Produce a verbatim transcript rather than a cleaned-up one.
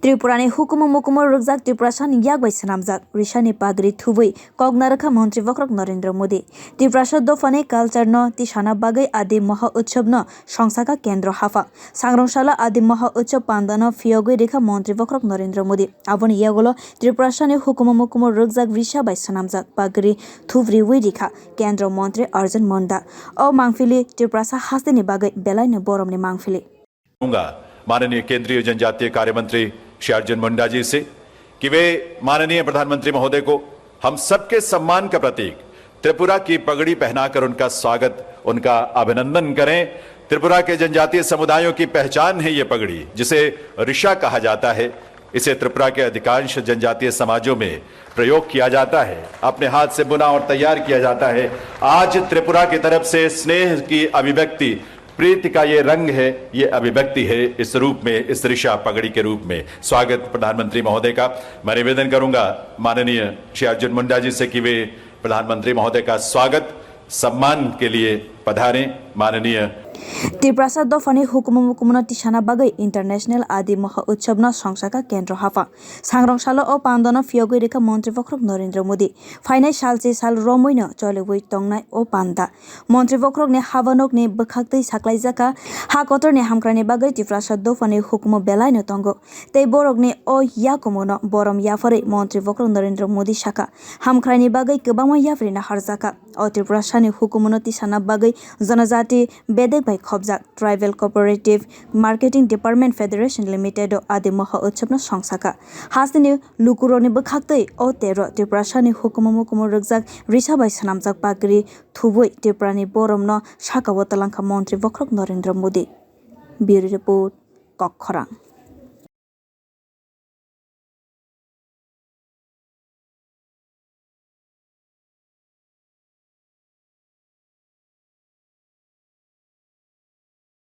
Tripurani hukumu mukumu rwkjak Tiprasani yak bai swnamjak Risani pagri thubui kok narwkha Montri Bokhorok Narendra Modi. Tiprasa dophani culture no tisana bagwi Adi Moha Utsav no songsaka Kendro hapha. Sangrong salo Adi Moha Utsav pandano phiyogwi rikha Montri Bokhorok Narendra Modi. Aboni yagulo Tiprasani hukumu mukumu rwkjak Risa bai swnamjak pagri thubriwi rikha Kendro Montri Arjun Munda. O mangpili Tiprasa hasteni bagwi belaino boromni mangpili. करूंगा माननीय केंद्रीय जनजातीय कार्य मंत्री श्री अर्जुन मुंडा जी से कि वे माननीय प्रधानमंत्री महोदय को हम सबके सम्मान का प्रतीक त्रिपुरा की पगड़ी पहनाकर उनका स्वागत, उनका अभिनंदन करें। त्रिपुरा के जनजातीय समुदायों की पहचान है ये पगड़ी, जिसे रिशा कहा जाता है। इसे त्रिपुरा के अधिकांश जनजातीय समाजों में प्रयोग किया जाता है। अपने हाथ से बुना और तैयार किया जाता है। आज त्रिपुरा की तरफ से स्नेह की अभिव्यक्ति, प्रीति का ये रंग है, ये अभिव्यक्ति है। इस रूप में, इस रिशा पगड़ी के रूप में स्वागत प्रधानमंत्री महोदय का। मैं निवेदन करूंगा माननीय श्री अर्जुन मुंडा जी से कि वे प्रधानमंत्री महोदय का स्वागत सम्मान के लिए पधारें। माननीय Tiprasa dophani hukumu mukumuno tisana bagwi International Adi Moha Utsav no songsaka Kendro hapha. Sangrong salo o pandano phiyogwi rikha Montri Bokhorok Narendra Modi. Phainai salchi sal romwino choliwi tongnai o panda. Montri Bokhorokni habanokni bwkhaktwi saklaijakha, ha kotorni hamkraini bagwi Tiprasa dophani hukumu belaino tongo. Tei borokni o yakumuno borom yapharwi Montri Bokhorok Narendra Modi sakha, hamkraini bagwi kwbangma yapri naharjakha. O Tiprasani hukumuno tisana bagwi Janajati bedek bai khopjak Tribal Cooperative Marketing Department Federation Limited o Adi Moha Utsav no songsaka. Hasteni lukurokni bwkhaktwi o tero Tiprasani hukumu mukumu rwkjak Risa bai swnamjak pagri thubui Tripurani boromno sakao twlangkha Montri Bokhorok Narendra Modi. Bureau Report, Kokkhorang.